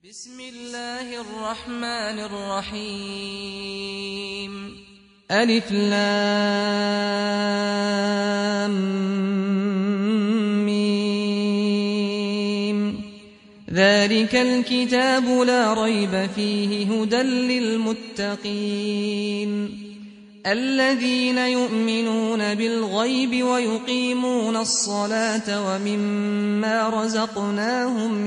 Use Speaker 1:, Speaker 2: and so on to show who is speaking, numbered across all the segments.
Speaker 1: بسم الله الرحمن الرحيم ألف لام ميم ذلك الكتاب لا ريب فيه هدى للمتقين الذين يؤمنون بالغيب ويقيمون الصلاة ومما رزقناهم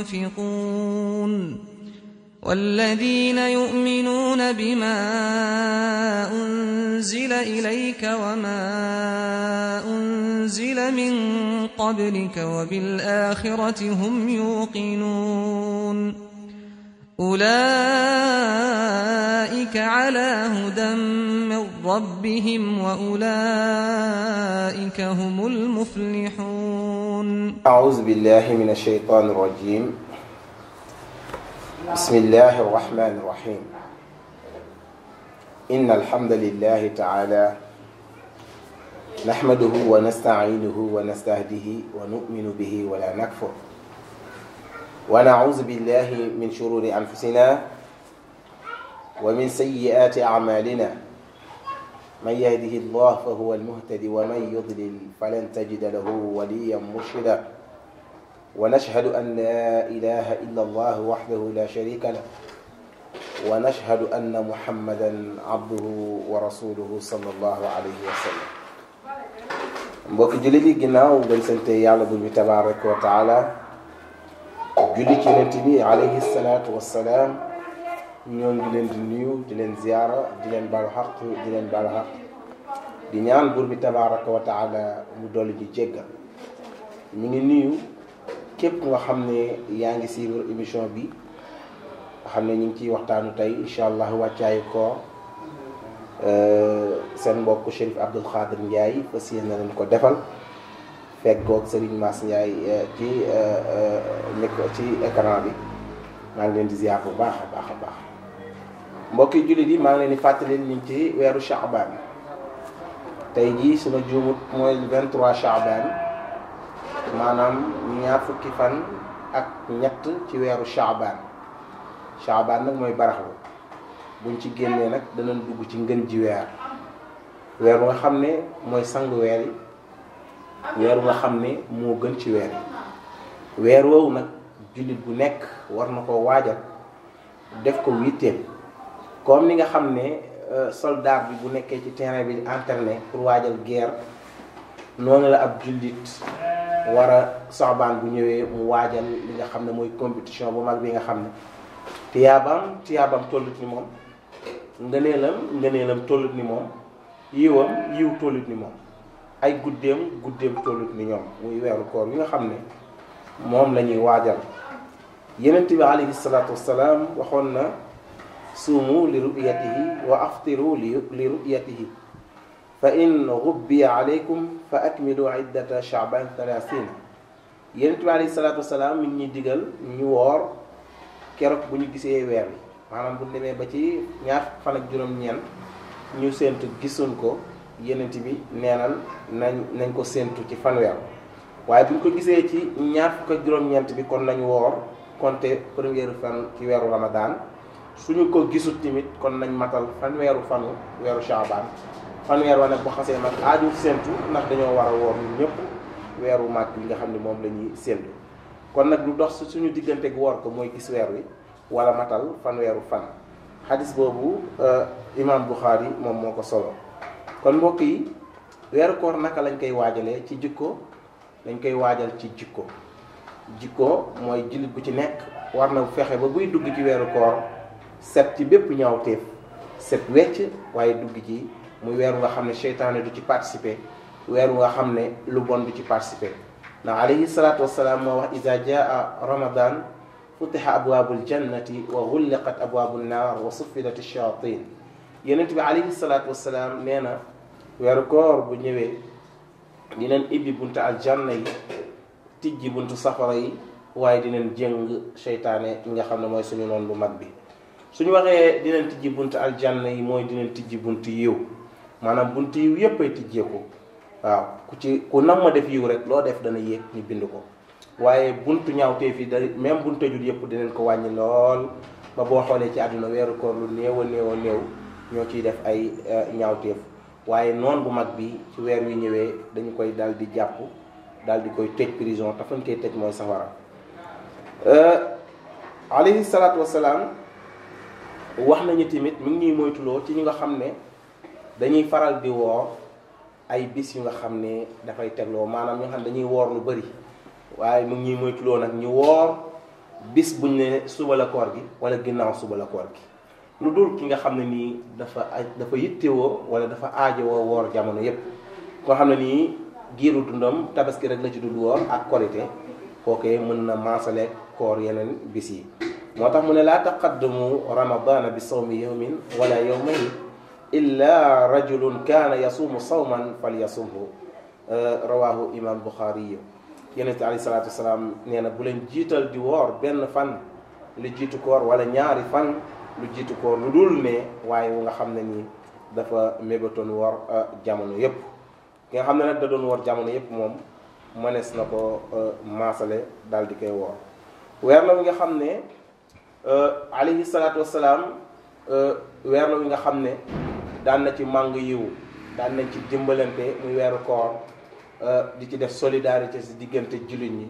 Speaker 1: ينفقون والذين يؤمنون بما أنزل إليك وما أنزل من قبلك وبالآخرة هم يوقنون أولئك على هدى من ربهم وأولئك هم المفلحون.
Speaker 2: أعوذ بالله من الشيطان الرجيم. بسم الله الرحمن الرحيم. إن الحمد لله تعالى نحمده ونستعينه ونستهديه ونؤمن به ولا نكفر ونعوذ بالله من شرور أنفسنا ومن سيئات أعمالنا من يهده الله فهو المهتدي ومن يضلل فلن تجد له وليا مرشدا ونشهد أن لا إله إلا الله وحده لا شريك له ونشهد أن محمدا عبده ورسوله صلى الله عليه وسلم. mbokk jullit yi ginnaaw bañ sante yàlla bu ñu tabaaraka wa taala julli ci Yonent bi alayhi salaatu wassalaam ñoo ngi leen di nuyu di leen ziyaara di leen baalu xaq di leen baalu xaq di ñaan buur bi tabaaraka wa taala mu dolli ji jéggal. ñu ngi nuyu képp nga xam ne yaa ngi suivre émission bi nga xam ne ñu ngi ciy waxtaanu tey incha allah wàccaayu koor seen mbokk Chérif Abdoul Khadir Ndiaye fas yéene na leen ko defal fekk goog Serigne Mass Ndiaye ci écran bi maa ngi leen di ziar bu baax a baax a baax mbokki jullit yi maa ngi leen di fàttali ñu ngi ci weeru Shaaban tey jii suma juumut mooy 23 Shaaban maanaam ñaar fukki fan ak ñett ci weeru Shaaban nag mooy baraxlu buñ ci génnee nag danañ dugg ci ngën ji weer bu nga xam ne mooy sangu weer yi weer nga xam ne moo gën ci weer yi weer woowu nag jullit bu nekk war na ko waajal def ko witteem comme ni nga xam ne soldat bi bu nekkee ci terrain bi entraîné pour waajal guerre noonu la ab jullit war a Saabaan bu ñëwee mu waajal li nga xam ne mooy compétition bu mag bi nga xam ne tiyaabam tollut ni moom ngëneelam tollut ni moom yiw tollut ni moom ay guddeem tollut ni ñoom muy weeru koor yi nga xam ne moom la ñuy waajal. Yonent bi alayhi salaatu wassalaam waxoon na suumu li ru'yatihi wa aftiru li ru'yatihi fa in ghubbiya alaykum fa akmilu iddata sha'ban 30. Yonent bi alayhi salaatu wassalaam mi ngi ñuy digal ñu woor keroog bu ñu gisee weer wi maanaam bu demee ba ci ñaar fan ak juróom-ñeent ñu séentu gisuñ ko Yonent bi neenal nañ ko séentu ci fanweer waaye bu ñu ko gisee ci ñaar fukk ak juróom-ñeent bi kon nañ woor compter première fan ci weeru Ramadan suñu ko gisut tamit kon nañ matal fanweeru fanu weeru Shaaban fanweer wa nag bu xasee nag aaju séentu ndax dañoo war a woor ñëpp weeru màgg bi nga xam ne moom la ñuy séentu kon nag lu dox suñu diggante gu woor ko mooy gis weer wi wala matal fanweeru fan. xadis boobu imam Bukhari moom moo ko solo. kon mbokk yi weeru koor naka lañ koy waajalee ci jikko dañ koy waajal ci jikko mooy jullit bu ci nekk war na fexe ba buy dugg ci weeru koor set ci bépp ñaawteef set wecc waaye dugg ci muy weeru nga xam ne seytaane du ci participer weeru nga xam ne lu bon du ci participer ndax alayhi salaatu wassalaam moo wax iza jaa ramadan futiha abwaabul jannati wa ghulliqat abwaabun naar wa suffidat ash-shayatin. Yonent bi alayhi salaatu wassalaam nee na weeru koor bu ñëwee dinañ ibbi buntu aljanna yi tijji buntu safara yi waaye dinañ jëng seytaane nga xam ne mooy suñu noon bu mag bi. suñu waxee dinañ tijji buntu aljanna yi mooy dinañ tijji buntu yiw maanaam buntu yiw yépp ay tijjeeku waaw ku nam ma def yiw rek loo def dana yéeg ñu bind ko waaye buntu ñaawteef yi da même buñ tëjul yëpp dinañ ko wàññi lool ba boo xoolee ci àdduna weeru koor lu néew a néew a néew ñoo ciy def ay ñaawteef waaye noon bu mag bi ci weer wi ñëwee dañu koy dal di jàpp dal di koy tëj prison te fañ koy tëj mooy safara. alayhi salaatu wasalaam wax nañu tamit mi ngi ñuy moytuloo ci ñi nga xam ne dañuy faral di woor ay bis yu nga xam ne dafay tegloo maanaam ñi nga xam ne dañuy woor lu bari waaye mu ngi ñuy moytuloo nag ñu woor bis buñ ne suba la koor gi wala ginnaaw suba la koor gi lu dul ki nga xam ne nii dafa yittewoo wala dafa aajowoo woor jamono yépp koo xam ne nii giiru dundam tabaski rek la ci dul woor ak korite kookee mën na maasale koor yeneen bis yi moo tax mu ne laa taqaddamu ramadana bi sawmi yawmin wala yawmayn illa rajulun kaana yasuumu sawman falyasumhu rawahu imam Bukhari yonent bi alayhi salaatu wasalaam nee na bu leen jiital di woor benn fan lu jiitu koor wala ñaari fan lu jiitu koor lu dul ne waaye wu nga xam ne nii dafa mébatoon woor jamono yépp ki nga xam ne nag da doon woor jamono yépp moom mënees na ko maasale daal di koy woor weer la wi nga xam ne alayhi salaatu wasalaam weer la wi nga xam ne daan na ci màng yiw daan nañ ci dimbalante muy weeru koor di ci def solidarité si diggante jullit ñi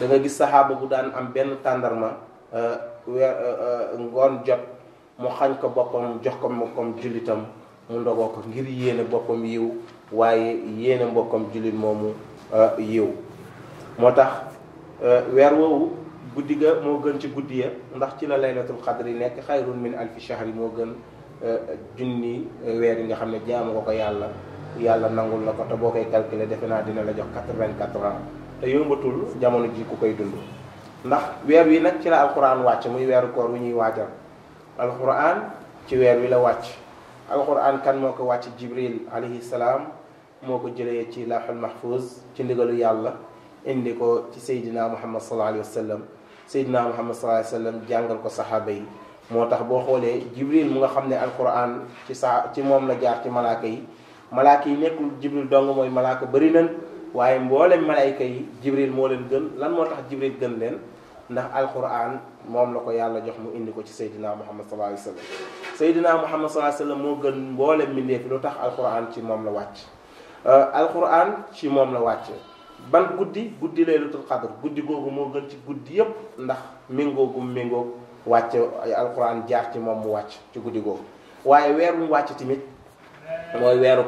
Speaker 2: da nga gis saxaaba bu daan am benn tàndarma ngoon jot mu xañ ko boppam jox ko mbokkam jullitam mu ndogoo ko ngir yéene boppam yiw waaye yéene mbokkam jullit moomu yiw moo tax weer woowu guddi ga moo gën ci guddi ya ndax ci la laylatul qadri nekk xayrun min alfi shahri moo gën junni weer yi nga xam ne jaamu ko yàlla nangul la ko te boo koy calculer defe naa dina la jox 84 ans te yombatul jamono ji ku koy dund ndax weer wi nag ci la alquran wàcc muy weeru koor wu ñuy waajal alquran ci weer wi la wàcc alquran kan moo ko wàcc jibril alayhi salaam moo ko jëlee ci lawhul mahfuz ci ndigalu yàlla indi ko ci Seydina Muhammad sallallahu alayhi wa sallam Seydina Muhammad sallallahu alayhi wa sallam jàngal ko saxaaba yi moo tax boo xoolee Jibril mu nga xam ne alquran ci moom la jaar ci malaaka yi nekkul Jibril dong mooy malaaka bëri nañ waaye mboolem malaayka yi Jibril moo leen gën lan moo tax Jibril gën leen ndax alquran moom la ko yàlla jox mu indi ko ci Seydina Muhammad sallallahu alayhi wa sallam Seydina Muhammad sallallahu alayhi wa sallam moo gën mboolem mbindeef lu tax alquran ci moom la wàcc alquran ci moom la wàcc ban guddi laylatul qadr guddi googu moo gën ci guddi yépp ndax méngoogu méngoog wàcc alquran jaar ci moom mu wàcc ci guddi googu waaye weer mu wàcc tamit mooy weeru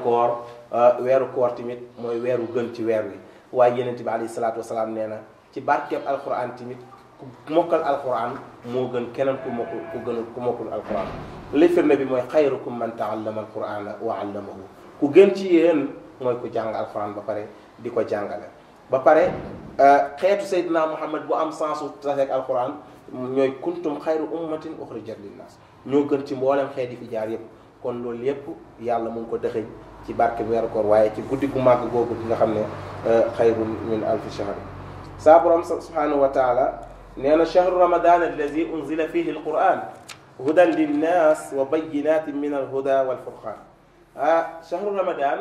Speaker 2: koor tamit mooy weeru gën ci weer wi waaye yenent bi alayhi salaatu wasalaam nee na ci barkeeb alquran tamit ku mokkal alquran moo gën keneen ku mokkul alquran li firnde bi mooy xayrukum man taallama alqurana wa allamahu ku gën ci yéen mooy ku jàng alquran ba pare di ko jàngale ba pare xeetu Seydina Muhammad bu am sensu taseek alquran ñooy kuntum xayru ummatin uxrijat linnas ñoo gën ci mboolem xeet yi fi jaar yépp kon loolu yépp yàlla mu ngi ko dëxëñ ci barke weeru koor waaye ci guddi gu màgg googu gi nga xam ne xayrun min alfi shahr saa borom subhanahu wa taala nee na shahru ramadan allazi unzila fihi alquran hudan linnas wa bayyinatin min alhuda walfurqan shahru ramadan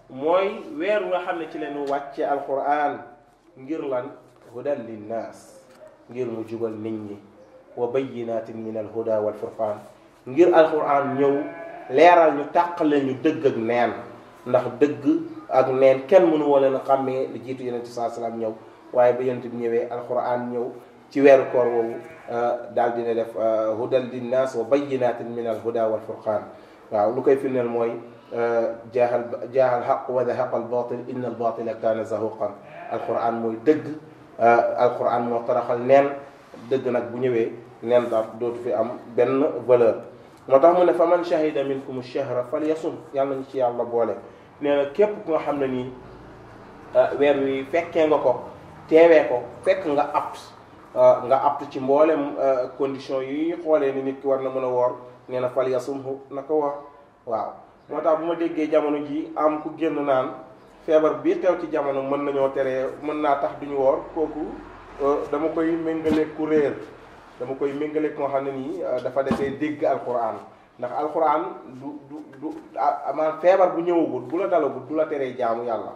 Speaker 2: mooy weer nga xam ne ci leen wàcce alquran ngir lan hudan linnas ngir mu jubal nit ñi wa bayyinatin min alhuda walfurqan ngir alquran ñëw leeral ñu tàqale ñu dëgg ak neen ndax dëgg ak neen kenn mënu woo leen xàmmee li jiitu yonent bi sallallahu alayhi wasallam ñëw waaye ba yonent bi ñëwee alquran ñëw ci weeru koor woowu daal dina def hudan linnas wa bayyinatin min alhuda walfurqan waaw lu koy firndeel mooy jaaxal xaq wa zahaqa al batil inna al batila kaana zahuqan alquran mooy dëgg alquran moo taraxal neen dëgg nag bu ñëwee neen daal dootu fi am benn valeur moo tax mu ne fa man shahida minkum ash-shahra falyasum yàlla nañu ci yàlla boole nee na képp ku nga xam ne nii weer wi fekkee nga ko teewee ko fekk nga apt ci mboolem condition yi xoolee ni nit ki war na mën a woor nee na falyasumhu na ko woor waaw moo tax bu ma déggee jamono ji am ku génn naan feebar bii xew ci jamono mën nañoo teree mën naa tax duñu woor kooku dama koy méngale ku réer dama koy méngale koo xam ne nii dafa defee dégg alquran ndax alquran du maanaam feebar bu ñëwagul bu la dalagul du la teree jaamu yàlla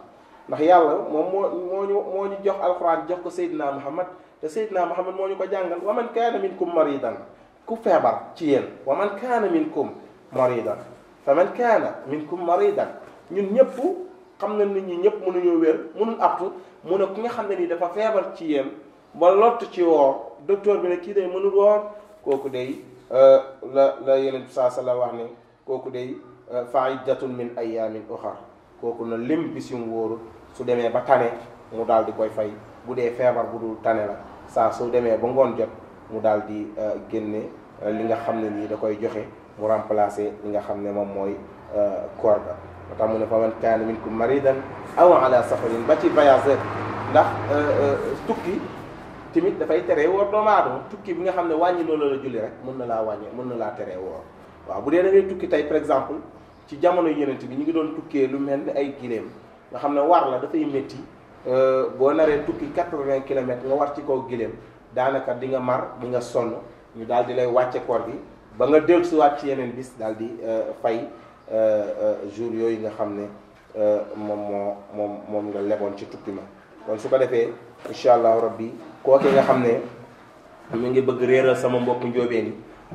Speaker 2: ndax yàlla moom moo ñu jox alquran jox ko Seydina Muhammad te Seydina Muhammad moo ñu ko jàngal wa man kaana minkum maridan ku feebar ci yéen wa man kaana minkum maridan fa man kaana minkum maridan ñun ñëpp xam na nit ñi ñëpp mënuñoo wér mënul aptu mu ne ki nga xam ne nii dafa feebar ci yéen ba lott ci woor docteur bi ne kii day mënul woor kooku day la yeneen saa sala wax ne kooku day fa iddatun min ayamin uxar kooku na lim bis yum wóorul su demee ba tane mu daal di koy fay bu dee feebar bu dul tane la saa su demee ba ngoon jot mu daal di génne li nga xam ne nii da koy joxe mu remplacer li nga xam ne moom mooy koor ga moo tax mu ne fa man kaana minkum maridan aw ala safarin ba ci voyageur ndax tukki tamit dafay tere woor doomu aadama tukki bi nga xam ne wàññi loolu la julli rek mën na laa wàññi mën na laa tere woor waaw bu dee da ngay tukki tey par exemple ci jamono yenent bi ñu ngi doon tukkee lu mel ni ay giléem nga xam ne war la dafay métti boo naree tukki 80 kilomètres nga war ci kaw giléem daanaka di nga mar di nga sonn ñu daal di lay wàcce koor gi ba nga dellusiwaat ci yeneen bis daal di fay jour yooyu nga xam ne moom nga leboon ci tukki ma kon su ko defee incha allahu rabbi kooke nga xam ne mi ngi bëgg réeral sama mbokk njóobeen yi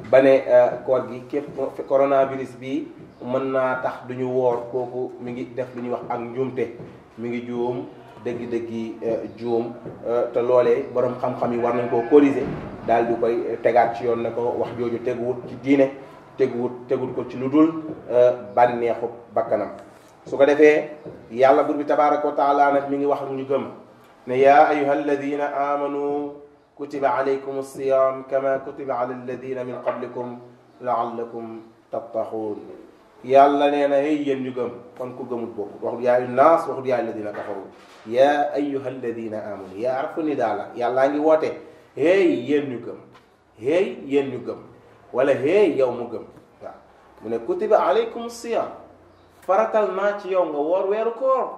Speaker 2: ba ne koor gi képp coronavirus bi mën naa tax duñu woor kooku mi ngi def lu ñuy wax ak njuumte mi ngi juum dëggi juum te loolee borom xam-xam yi war nañ koo corriger daal di koy tegaat ci yoon ne ko wax jooju teguwut ci diine tegut ko ci lu dul bànneexu bakkanam su ko defee yàlla bur bi tabaraka wa taala nag mi ngi wax ak ñu gëm ne yaa ayuha alladina amanu kutiba alaykum alsiyam kama kutiba ala alladina min qablikum laallakum tattaquun yàlla nee na hey yéen ñu gëm kon ku gëmul bokk waxul yaa ayyuhan naas waxul yaa alladina kafaru yaa ayuha alladina amanu yaa arfu ni daala yàllaa ngi woote hey yéen ñu gëm hey yéen ñu gëm wala hey yow mu gëm waaw mu ne kutiba alaykum siyam faratal naa ci yow nga woor weeru koor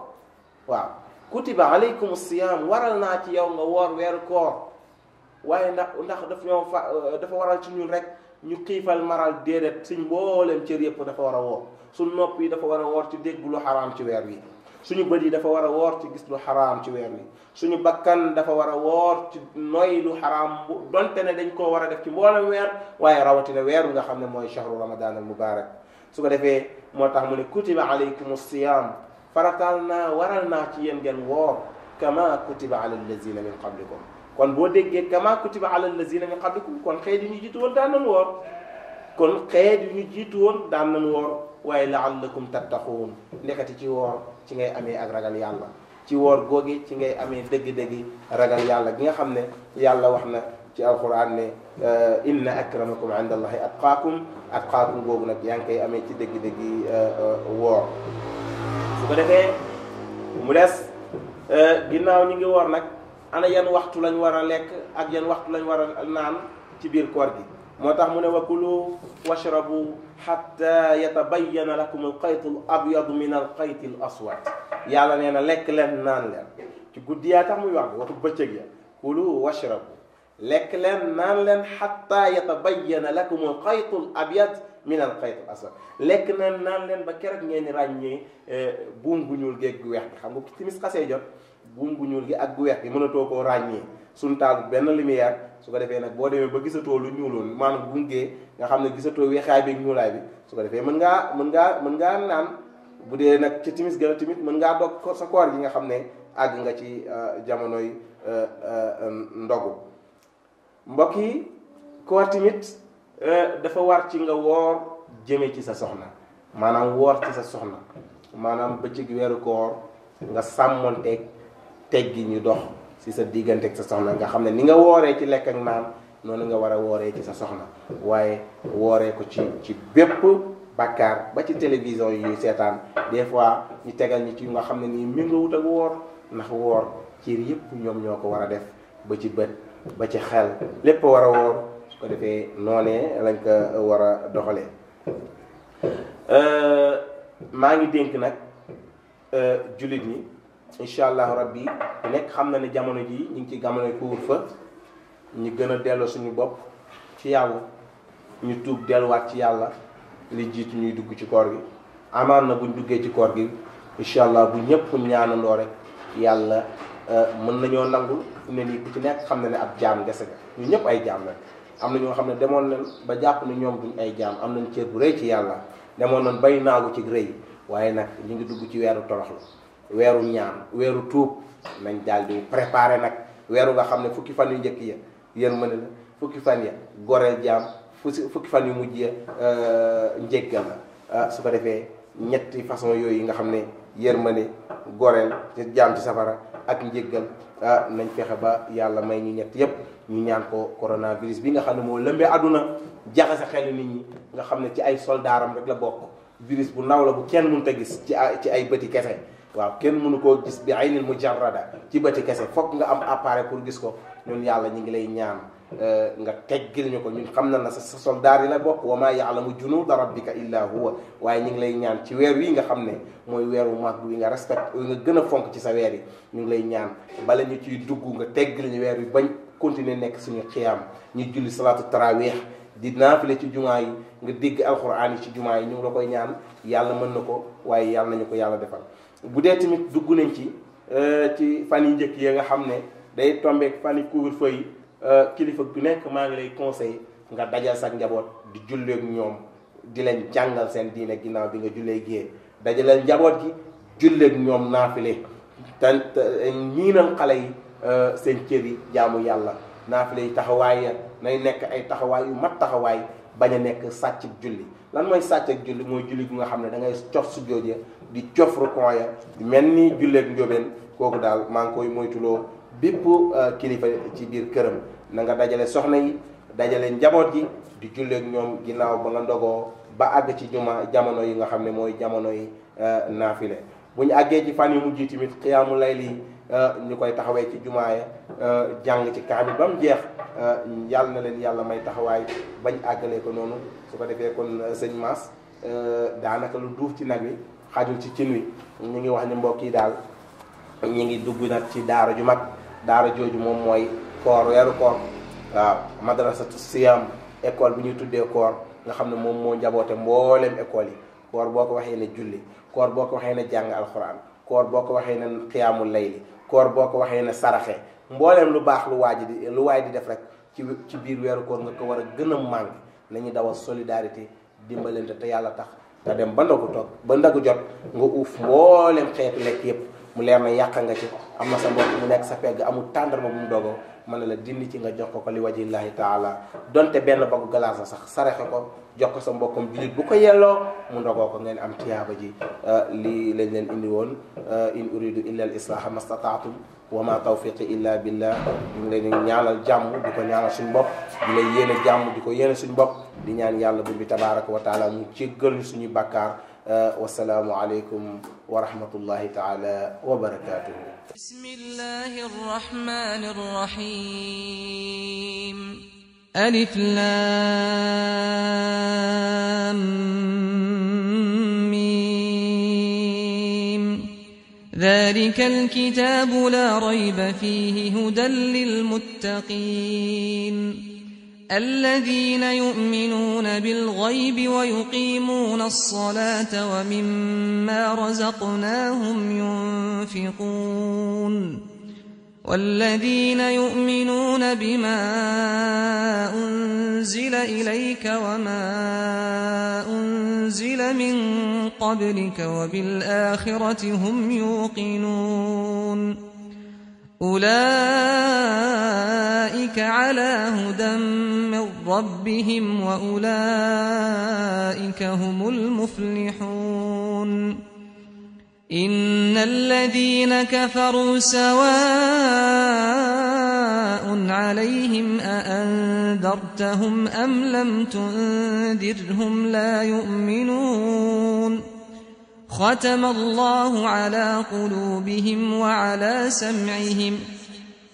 Speaker 2: waaw kutiba alaykum siyam waral naa ci yow nga woor weeru koor waaye ndax dafa waral ci ñun rek ñu xiifal maral déedéet suñ mboolem cër yëpp dafa war a woor suñ nopp yi dafa war a woor ci dégg lu xaraam ci weer wi suñu bët yi dafa war a woor ci gis lu xaraam ci weer wi suñu bakkan dafa war a woor ci noy lu xaraam donte ne dañ koo war a def ci mboolem weer waaye rawatina weeru nga xam ne mooy shahru ramadan al mubarak su ko defee moo tax mu ne kutiba alaykum siyam faratal naa waral naa ci yéen ngeen woor kama kutiba ala allazina min qablikum kon boo déggee kama kutiba ala allazina min qablikum kon xeet yi ñu jiitu woon daan nañ woor kon xeet yi ñu jiitu woon daan nañ woor waaye laallakum tattaquun ndekati ci woor ci ngay amee ak ragal yàlla ci woor googi ci ngay amee dëgg-dëgg ragal yàlla gi nga xam ne yàlla wax na ci alquran ne inna akramakum inda allahi atqaakum googu nag yaa ngi koy amee ci dëgg-dëgg woor su ko defee mu des ginnaaw ñi ngi woor nag ana yan waxtu lañ war a lekk ak yan waxtu lañ war a naan ci biir koor gi moo tax mu ne wa kulu washrabu hatta yatabayyana lakum alxaytu al abyadu min alxayti al aswad yàlla nee na lekk leen naan leen ci guddi yaa tax muy wax waxtu bëccëg ya kulu washrabu lekk leen naan leen hatta yatabayyana lakum alxaytu al abyad min alxayti al aswad lekk leen naan leen ba keroog ngeen di ràññee buum gu ñuul géeg gu weex gi xam nga timis xasee jot buum gu ñuul gi ak gu weex gi mënatoo koo ràññee suñ taal benn lumière su ko defee nag boo demee ba gisatoo lu ñuuloon maanaam gungee nga xam ne gisatoo weexaay bi ak ñuulaay bi su ko defee mën ngaa naan bu dee nag ci timis gën a timit mën ngaa dog sa koor gi nga xam ne àgg nga ci jamonoy ndogu mbokk yi koor timit dafa war ci nga woor jëme ci sa soxna maanaam woor ci sa soxna maanaam bëccëg weeru koor nga sàmmonteeg teggi ñu dox ci sa diggante ak sa soxna nga xam ne ni nga wooree ci lekk ak naan noonu nga war a wooree ci sa soxna waaye wooree ko ci bépp bàkkaar ba ci télévision yi ñuy seetaan des fois ñu tegal ñi ci nga xam ne nii mi nga wut ak woor ndax woor ci yëpp ñoom ñoo ko war a def ba ci bët ba ci xel lépp war a woor su ko defee noonee lañ ko war a doxalee maa ngi dénk nag jullit ñi incha allahu rabbi ku nekk xam na ne jamono ji ñu ngi ci jamono couvre-feu ñu gën a delloo suñu bopp ci yàlla ñu tuub delluwaat ci yàlla li jiitu ñuy dugg ci koor gi amaan na buñ duggee ci koor gi incha allah bu ñëpp ñaanandoo rek yàlla mën nañoo nangul ne nii ku ci nekk xam na ne ab jaam gese ga ñu ñëpp ay jaam la am na ñoo xam ne demoon nañ ba jàpp ne ñoom duñ ay jaam am nañ cër bu rëy ci yàlla demoon nañ bay naagu ci rëy waaye nag ñu ngi dugg ci weeru toroxlu weeru ñaan weeru tuub nañ daal di préparé nag weeru nga xam ne fukki fan yu njëkk ya yërmande la fukki fan ya goreel jaam fukki fan yu mujj ya njéggal la su ko defee ñetti façon yooyu yi nga xam ne yërmande goreel ci jaam ci safara ak njéggal nañ fexe ba yàlla may ñu ñett yépp ñu ñaan ko coronavirus bi nga xam ne moo lëmbee àdduna jaxase xelu nit ñi nga xam ne ci ay soldaaram rek la bokk virus bu ndaw la bu kenn mënut a gis ci ay bëti kese waaw kenn mënu koo gis bi aynil mujarrada ci bëti kese fokk nga am appareil pour gis ko ñun yàlla ñu ngi lay ñaan nga teggil ñu ko ñun xam na sa soldaar yi la bokk wa maa ya'lamu junuuda rabbika illa huwa waaye ñu ngi lay ñaan ci weer wi nga xam ne mooy weeru mag wi nga respect nga gën a fonk ci sa weer yi ñu ngi lay ñaan bala ñu ciy dugg nga teggil ñu weer wi bañ continuer nekk suñu xiyaam ñu julli salaatu tarawih di naafile ci jumaa yi nga dégg alxuraan yi ci jumaa yi ñu ngi la koy ñaan yàlla mën na ko waaye yàlla nañu ko yàlla defal bu dee tamit dugg nañ ci fan yi njëkk yi nga xam ne day tombeek fan yi couvre-feu yi kilifa gu nekk maa ngi lay conseil nga dajal sa njaboot di julleek ñoom di leen jàngal seen diine ginnaaw bi nga jullee gée dajaleel njaboot gi julleek ñoom naafile te ñiinal xale yi seen cër yi jaamu yàlla naafile yi taxawaay ya nay nekk ay taxawaay yu mat taxawaay bañ a nekk sàcc julli lan mooy sàcc ak julli mooy julli gu nga xam ne da ngay cof sujjóot ya di cof rukon ya mel ni julleek njóobeen kooku daal maa ngi koy moytuloo bépp kilifa ci biir këram na nga dajale soxna yi dajale njaboot gi di julleek ñoom ginnaaw ba nga ndogoo ba àgg ci jamono yi nga xam ne mooy jamono yi naafile bu ñu àggee ci fan yu mujj tamit xiyaamu layli ñu koy taxawee ci jumaa ya jàng ci kaamil ba mu jeex yàlla na leen yàlla may taxawaay bañ àggalee ko noonu su ko defee kon sëñ Mass daanaka lu duuf ci nag wi xajul ci cin wi ñu ngi wax ni mbokk yi daal ñu ngi dugg nag ci daara ju mag daara jooju moom mooy koor weeru koor waaw madrasatu siyam école bi ñuy tuddee koor nga xam ne moom moo njaboote mbooleem école yi koor boo ko waxee ne julli koor boo ko waxee ne jàng alxuraan koor boo ko waxee ne xiyaamul layli koor boo ko waxee ne saraxe mbooleem lu baax lu waay di def rek ci biir weeru koor nga ko war a gën a màng nañu dawal solidarité dimbalante te yàlla tax te dem ba ndagu toog ba ndagu jot nga uuf mbooleem xeetu lekk yépp mu leer na yàq nga ci am na sa mbokk mu nekk sa pegg amul tàndarma bu mu dogoo mën na la dindi ci nga jox ko li wajillahi taala donte benn baggu galaas la sax saraxe ko jox ko sa mbokkam jullit bu ko yelloo mu ndogoo ko ngeen am tiyaaba ji lii lañ leen indi woon in uridu illa al islaha mastataatum wa ma tawfiqi illa billah ñu ngi leen ñaanal jàmm di ko ñaanal suñu bopp di lay yéene jàmm di ko yéene suñu bopp di ñaan yàlla bu bi tabaraka wa taala mu jéggal ñu suñuy bàkkaar wasalaamu aleykum wa rahmatullahi taala wa barakatuhu
Speaker 1: bismillahi arrahmani arrahim alif lam ذلك الكتاب لا ريب فيه هدى للمتقين الذين يؤمنون بالغيب ويقيمون الصلاة ومما رزقناهم ينفقون والذين يؤمنون بما أنزل إليك وما أنزل من قبلك وبالآخرة هم يوقنون أولئك على هدى من ربهم وأولئك هم المفلحون إن الذين كفروا سواء عليهم أأنذرتهم أم لم تنذرهم لا يؤمنون ختم الله على قلوبهم وعلى سمعهم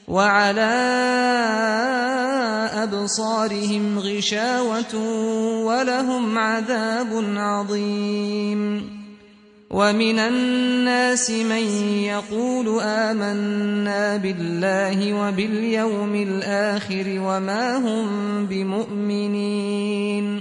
Speaker 1: وعلى أبصارهم غشاوة ولهم عذاب عظيم ومن الناس من يقول آمنا بالله وباليوم الآخر وما هم بمؤمنين